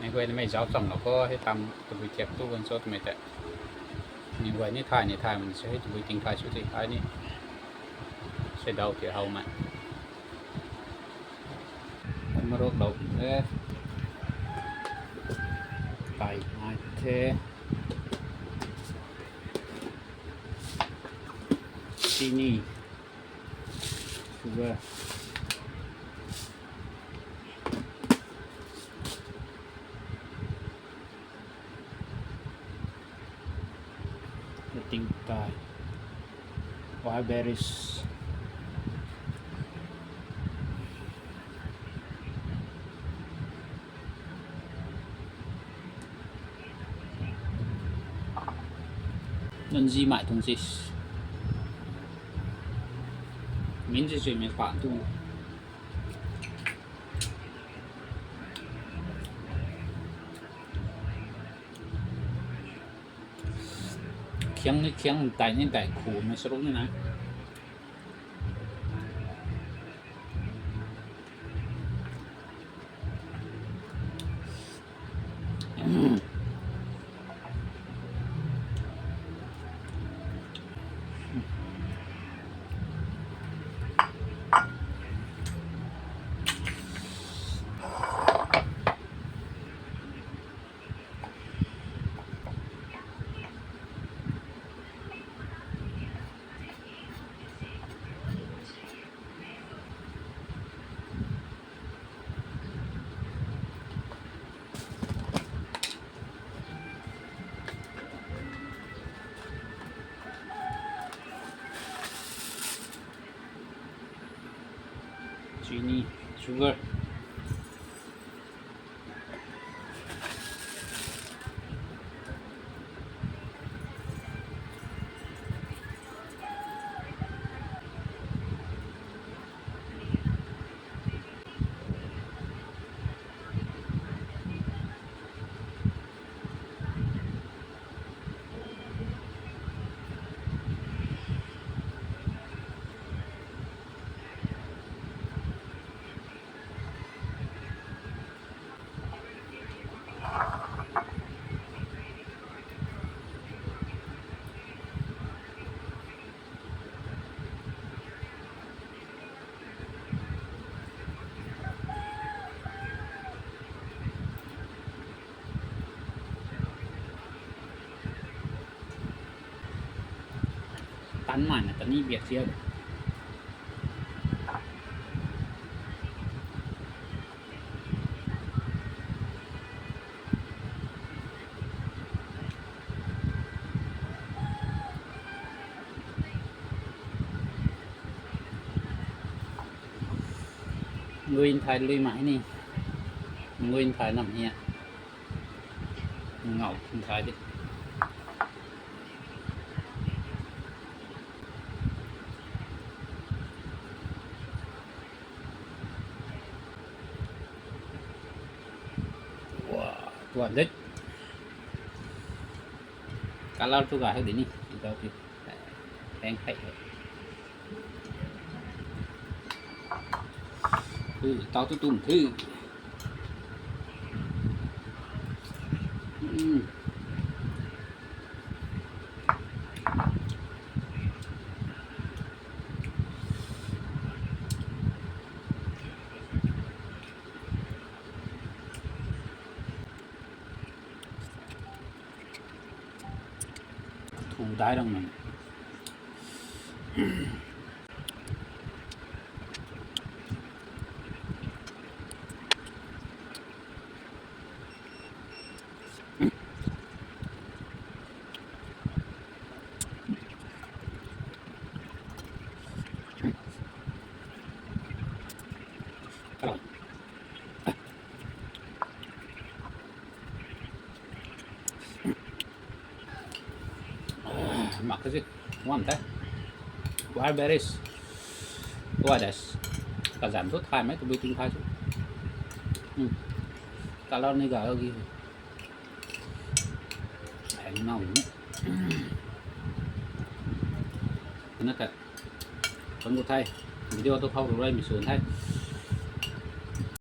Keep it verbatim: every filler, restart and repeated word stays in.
Mei guay ni mei zauc cham lou khou hei tam tabui thiak tu gan cho twmei tei. Mei guay ni thay ni thay man se hei tabui ting thay sw ti ai ni. Sei dau ti how mei. Marok lou the. Kai nai the. Chini. Sugar. Ting tai. Wild berries. Nunzi mai tuang si. Min si sui mei pan tuang. Khiang ni khiang, tai ni tai, khu mei saruk ni na. Chini, sugar. Tan mai na tani biak sia. Lui nthai lui mai ni. Lui nthai nam hi a. Ngau nthai di. Wow, tuan de. Color tu ga hei di ni. Tau ti. Peng hei hei. Ui, tau tu tum the. Hmm. Thu dai rang mei. Mak kasi, warm the. Wild berries. Tuai das. Kazam thu thay mei, tabui ting thay thu. Hmm. Color ni ga gi. Heng nau ni. Na ka. Kan gu the. Video tu khou rui mei swn the.